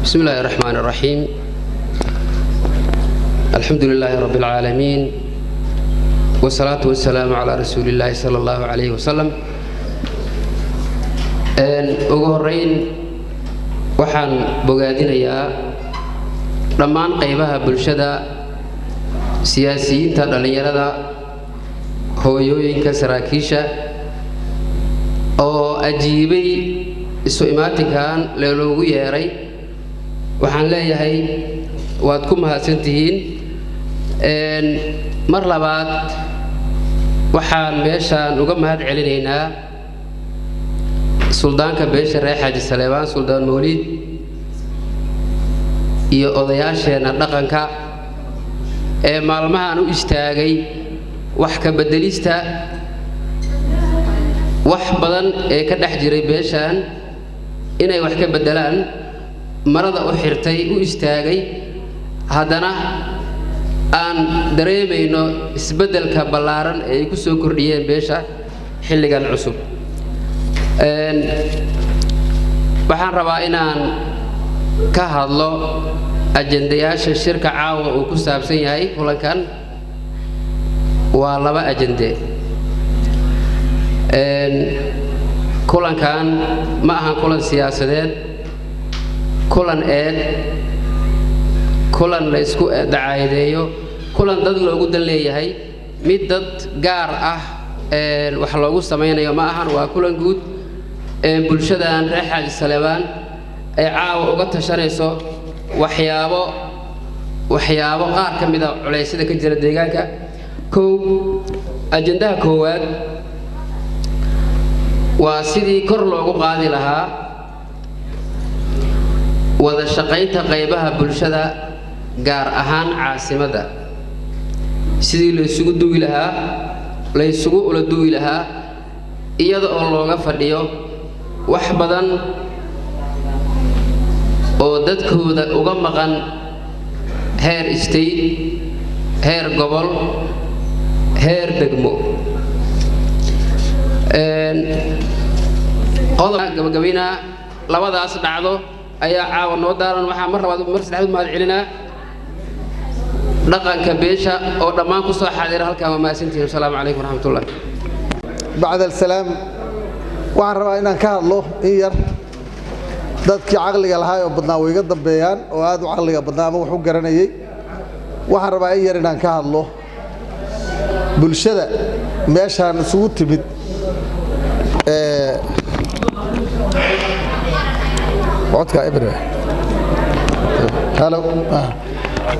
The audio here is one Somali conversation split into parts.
بسم الله الرحمن الرحيم، الحمد لله رب العالمين، والصلاة والسلام على رسول الله صلى الله عليه وسلم. Ugu horeyn waxaan bogaadinayaa dhammaan qaybaha bulshada, siyaasiyiinta, dhallinyarada, hooyooyinka, saraakiisha oo ajiibay isu imaatinkan loogu yeeray. Waxaan leeyahay waad ku mahadsantihiin. Mar labaad waxaan meeshaan uga mahad celinaynaa suldaanka beesha reer Xaaji Saleebaan, Suldaan Mawliid, iyo odayaasheenna dhaqanka ee maalmahan u istaagay wax ka beddelista wax badan ee ka dhex jiray beeshaan inay wax ka beddelaan marada u xirtay, u istaagay. Haddana aan dareemayno isbeddelka ballaaran ee ay ku soo kordhiyeen beesha xilligan cusub. Waxaan rabaa inaan ka hadlo ajendayaasha shirka caawa uu ku saabsan yahay. Kulankan waa laba ajende. Kulankan ma ahan kulan siyaasadeed, kulan eed, kulan la isku dacaayadeeyo, kulan dad loogu dan leeyahay, mid dad gaar ah wax loogu samaynayo ma ahan. Waa kulan guud ee bulshadan reer Xaaji Saleebaan ay caawa uga tashanayso waxyaabo qaar ka mid a culeysyada ka jira deegaanka. Kow, ajendaha koowaad waa sidii kor loogu qaadi lahaa wada shaqaynta qaybaha bulshada, gaar ahaan caasimadda, sidii laysugu duwi lahaa, laysugu ula duwi lahaa, iyada oo looga fadhiyo wax badan oo dadkooda uga maqan heer state, heer gobol, heer degmo. Qodob gabagabaynaa, labadaas dhacdo ayaa caawa noo daaran. Waxaa mar labaad, mar saddexaad u mahad celinaa dhaqanka beesha oo dhammaan ku soo xaadira halkaan. Waa mahadsantihiin. Asalaamu calaykum waraxmatullah. Bacd alsalaam, waxaan rabaa inaan ka hadlo in yar. Dadkii caqliga lahaa oo badnaa way iga dambeeyaan, oo aad u caqliga badnaa ama wax u garanayay. Waxaan rabaa in yar inaan ka hadlo bulshada meeshaan isugu timid. Codka ebre. Halo.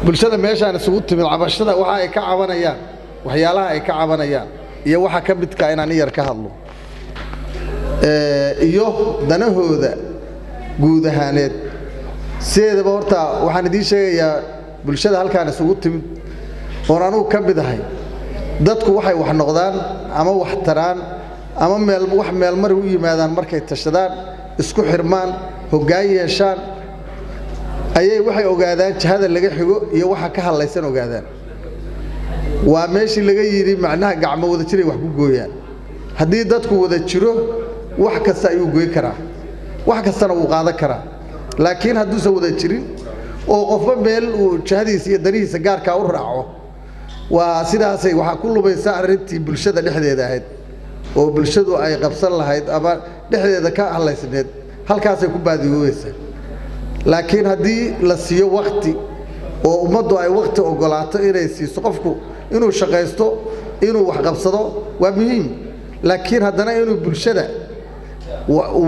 Bulshada meeshaan isugu timid, cabashada waxa ay ka cabanayaan, waxyaalaha ay ka cabanayaan iyo waxa ka midka inaan in yar ka hadlo iyo danahooda guud ahaaneed. Sideedaba horta waxaan idiin sheegayaa, bulshada halkaan isugu timid oon anugu ka mid ahay, dadku waxay wax noqdaan ama wax taraan ama meel wax meelmari u yimaadaan markay tashadaan, isku xirmaan, hoggaan yeeshaan, ayay waxay ogaadaan jihada laga xigo iyo waxa ka hadlaysan ogaadaan. Waa meeshii laga yidhi macnaha gacmo wada jiray wax ku gooyaan. Haddii dadku wada jiro, wax kasta ayuu goy karaa, wax kastana wuu qaadan karaa. Laakiin hadduusan wada jirin oo qofba meel uu jihadiisa iyo danihiisa gaarkaa u raaco, waa sidaasay waxaa ku lumaysa arrintii bulshada dhexdeeda ahayd oo bulshadu ay qabsan lahayd ama dhexdeeda ka hadlaysneed, halkaasay ku baadiyoobaysaa. Laakiin haddii la siiyo wakti oo ummaddu ay wakti ogolaato inay siiso qofku inuu shaqaysto, inuu wax qabsado, waa muhiim. Laakiin haddana inuu bulshada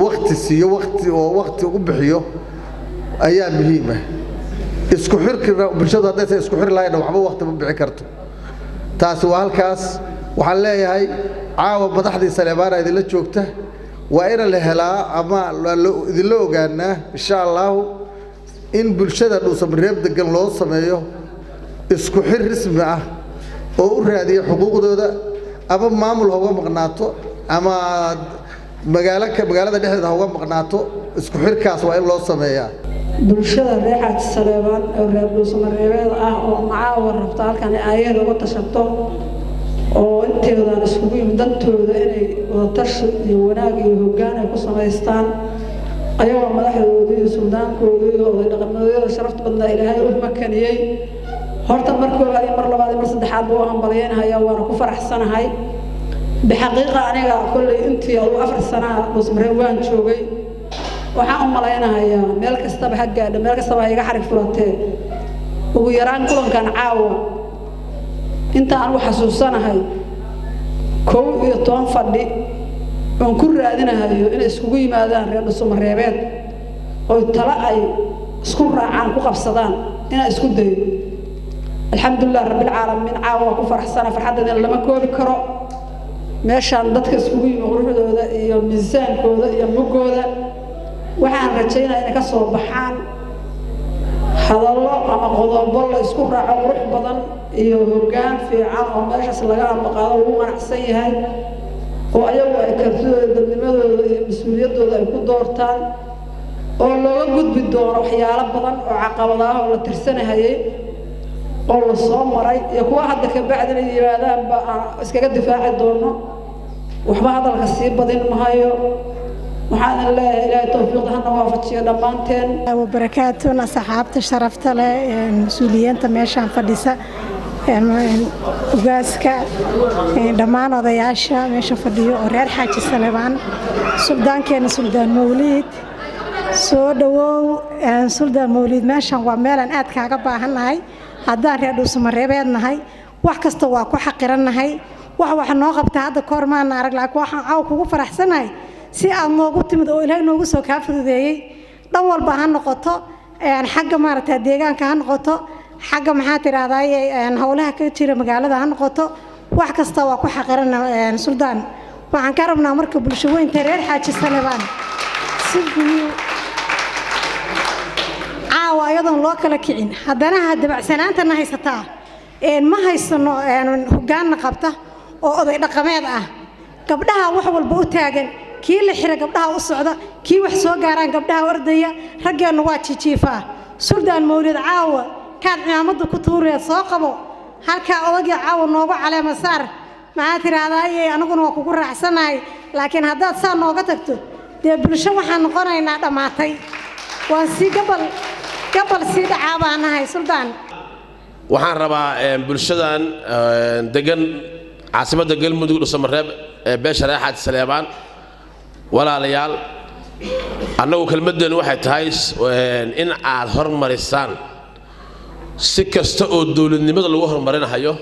wakti siiyo, wakti oo wakti u bixiyo ayaa muhiim ah. Isku xirkina bulshadu haddaysan isku xiri lahaynna, waxba wakti ma bixi karto. Taasi waa halkaas. Waxaan leeyahay caawa madaxdii Saleebaana idinla joogta. Waa ina la helaa ama idinla ogaanaa, insha Allahu, in bulshada Dhuusamareeb degan loo sameeyo isku xir rasmi ah oo u raadiya xuquuqdooda, ama maamul ha uga maqnaato ama magaalo magaalada dhexdeeda ha uga maqnaato. Isku xirkaas waa in loo sameeyaa. Bulshada reer Xaaji Saleebaan oo reer Dhuusamareebeed ah oo macaawa rabta halkan aayada uga tashato oo inteedaan iskugu yimid dantooda inay wadatashi iyo wanaag iyo hoggaan ay ku samaystaan, ayagoo madaxdoodii iyo suldaankoodii iyo oday dhaqameedyada sharafta badnaa Ilaahay u makaniyey. Horta mar koowaad iyo mar labaad iyo mar saddexaad buu hambalyeynhayaa, waana ku faraxsanahay. Bixaqiiqa aniga kolley intii adugu 4 sanaha Dhuusamareeb waan joogay. Waxaan u malaynahayaa meel kastaba ha gaadho, meel kastaba ha iga xarig furatee, ugu yaraan kulankan caawa inta aan u xasuusanahay 11 fadhi oon ku raadinahayo inay iskugu yimaadaan reer Dhuusamareebeed oo talo ay isku raacaan ku qabsadaan inaan isku dayo. Alxamdulilah rabbilcaalamiin, caawa waa ku faraxsana, farxaddeedana lama koobi karo. Meeshaan dadka iskugu yimi quruxdooda iyo miisaankooda iyo muggooda, waxaan rajaynaya inay ka soo baxaan hadallo ama qodobo la isku raaco qurux badan iyo hoggaan fiican oo meeshaas laga ambaqaado, lagu qanacsan yahay, oo ayagu ay kartidooda, dadnimadooda iyo mas-uuliyaddooda ay ku doortaan, oo looga gudbi doono waxyaalo badan oo caqabadaah oo la tirsanahayay oo la soo maray iyo kuwa hadda ka bacdina yimaadaanba aan iskaga difaaci doono. Waxba hadalka sii badin mahayo. Waxaan leeyahay Ilaahay tawfiiqda hana waafajiyo dhammaanteen. Wabarakaatuna saxaabta sharafta leh, mas-uuliyiinta meeshaan fadhisa, ugaaska, dhammaan odayaasha meesha fadhiyo oo reer Xaaji Salebaan, suldaankeena Suldaan Mawliid, soo dhowow Suldaan Mawliid. Meeshan waa meelaan aad kaaga baahannahay haddaan reer Dhuusamareebeed nahay. Wax kasta waa ku xaqirannahay, wax noo qabta hadda kahor maana arag, laakiin waxaan caaw kugu faraxsanahay si aad noogu timid oo Ilaahay noogu soo kaa fududeeyey. Dhan walba ha noqoto, xagga maaragta deegaanka ha noqoto, xagga maxaa tidhaahdaa howlaha ka jira magaalada ha noqoto, wax kasta waa ku xaqirana suldaan. Waxaan ka rabnaa marka bulsho weynta reer Xaaji Salebaan si caawa ayadoon loo kala kicin, haddana ha dabacsanaantana haysataa, ma haysano hoggaanna qabta oo oday dhaqameed ah. Gabdhaha wax walba u taagan, kii la xira gabdhaha u socda, kii wax soo gaaraan gabdhaha ordaya, raggeennu waa jijiifaa. Suldaan Mawlid, caawa kaad cimaamadda ku tuureed soo qabo, halkaa odagii caawa noogu caleema saar. Maxaa tidhaahdaa, anaguna waa kugu raacsanahay, laakiin haddaad saa nooga tagto dee bulsho waxaan noqonaynaa dhammaatay, waan sii gabal gabal sii dhacaa baan nahay suldaan. Waxaan rabaa bulshadan degan caasimadda Galmudug Dhuusamareeb ee beesha reer Xaaji Saleebaan, walaalayaal, annagu kelmaddeenu waxay tahay in aad hormarisaan si kasta oo dowladnimada lagu horumarinahayo,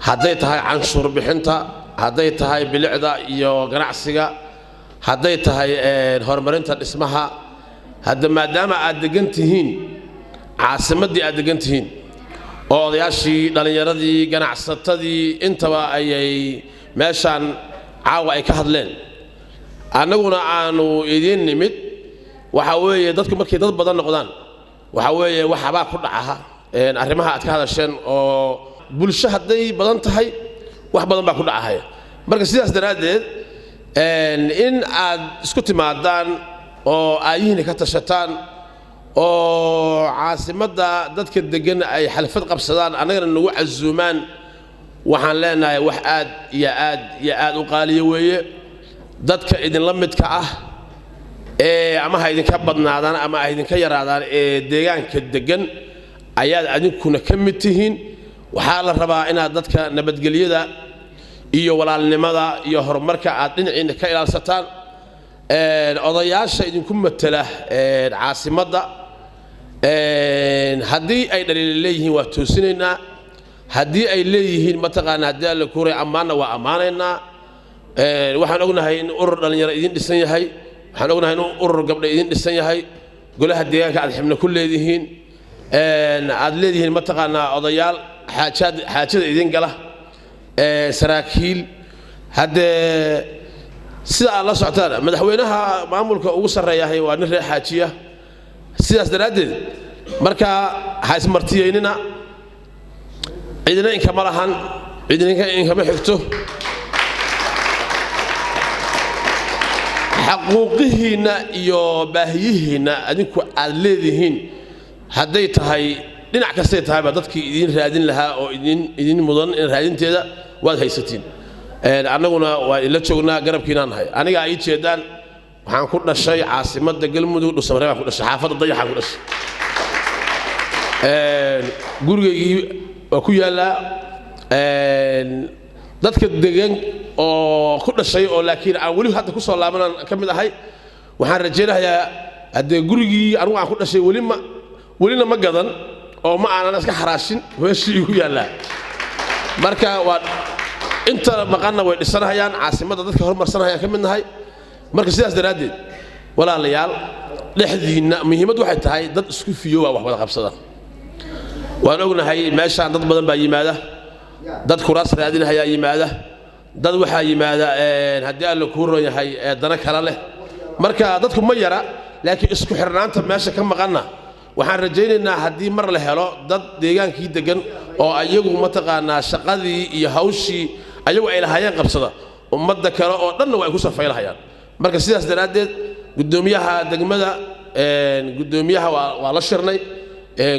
hadday tahay canshuur bixinta, hadday tahay bilicda iyo ganacsiga, hadday tahay horumarinta dhismaha. Hadda maadaama aad degan tihiin caasimaddii, aad degan tihiin oo odayaashii, dhallinyaradii, ganacsatadii intaba ayay meeshaan caawa ay ka hadleen, annaguna aanu idiin nimid, waxaa weeye dadku markay dad badan noqdaan waxaa weeye waxabaa ku dhacaha arrimaha aad ka hadasheen, oo bulsho hadday badan tahay wax badan baa ku dhacahaya. Marka sidaas daraaddeed in aad isku timaadaan oo aayihiina ka tashataan oo caasimadda dadka deggan ay xalfad qabsadaan, annagana nagu casuumaan, waxaan leenahay wax aad iyo aad iyo aad u qaaliyo weeye. Dadka idinla midka ah ee ama ha idinka badnaadaan ama ha idinka yaraadaan ee deegaanka deggan ayaad adinkuna ka mid tihiin. Waxaa la rabaa inaad dadka nabadgelyada iyo walaalnimada iyo horumarka aad dhinaciinna ka ilaalsataan. Odayaasha idinku matala caasimadda haddii ay dhaliila leeyihiin waa toosinaynaa, haddii ay leeyihiin mataqaana haddii alla kuuray ammaanna waa ammaanaynaa. Waxaan ognahay in urur dhallinyaro idin dhisan yahay, waxaan ognahay in urur gabdha idin dhisan yahay, golaha deegaanka aad xibno ku leedihiin, aad leedihiin mataqaanaa odayaal xaajaad xaajada idin gala, saraakiil. Haddee sida aad la socotaan madaxweynaha maamulka ugu sarreeyahay waa nin reer xaajiya. Sidaas daraaddeed marka ha ismartiyeynina, cidina inkama lahan, cidina inkama xigto. Xaquuqihiinna iyo baahiyihiinna adinku aad leedihiin hadday tahay dhinac kastay tahayba dadkii idiin raadin lahaa oo idin mudan in raadinteeda waad haysatiin. Annaguna waa idinla joognaa, garabkiinaan nahay. Aniga ii jeedaan Waxaan ku dhashay caasimadda Galmudug, Dhuusamareeb baan ku dhashay, xaafadda Dayaxaan ku dhashay. Gurigaygii waa ku yaallaa. Dadka degan oo ku dhashay oo laakiin aan weli hadda ku soo laabanaan ka mid ahay. Waxaan rajaynayaa haddee gurigii anigu aan ku dhashay weli ma welina ma gadan oo ma aanan iska xaraashin, meeshii igu yaallaa. Marka waa inta maqanna way dhisanahayaan, caasimadda dadka horumarsanahayaan ka mid nahay. Marka sidaas daraaddeed, walaalayaal, dhexdiinna muhiimad waxay tahay dad isku fiyo waa wax wada qabsada. Waan ognahay meeshaan dad badan baa yimaada, dad kuraas raadinahayaa yimaada, dad waxaa yimaada haddii Alla kuu ron yahay dana kale leh. Marka dadku ma yara, laakiin isku xirnaanta meesha ka maqanna waxaan rajaynaynaa haddii mar la helo dad deegaankii degan oo ayagu mataqaanaa shaqadii iyo hawshii ayagu ay lahaayeen qabsada, ummadda kale oo dhanna waa ay ku safaylahayaan. Marka sidaas daraaddeed, guddoomiyaha degmada, guddoomiyaha waa la shirnay,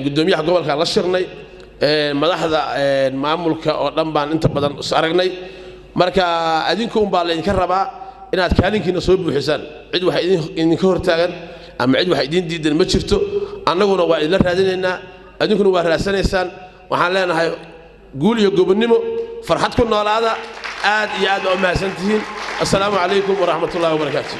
guddoomiyaha gobolkaan la shirnay, madaxda maamulka oo dhan baan inta badan is aragnay. Marka adinku unbaa laydinka rabaa inaad kaalinkiina soo buuxisaan. Cid wax idinka hortaagan ama cid wax idiin diidan ma jirto. Annaguna waa idinla raadinaynaa, adinkuna waa raadsanaysaan. Waxaan leenahay guul iyo gobonnimo, farxad ku noolaada. Aad iyo aad baa u mahadsantihiin. Assalaamu calaykum waraxmatullahi wabarakaatu.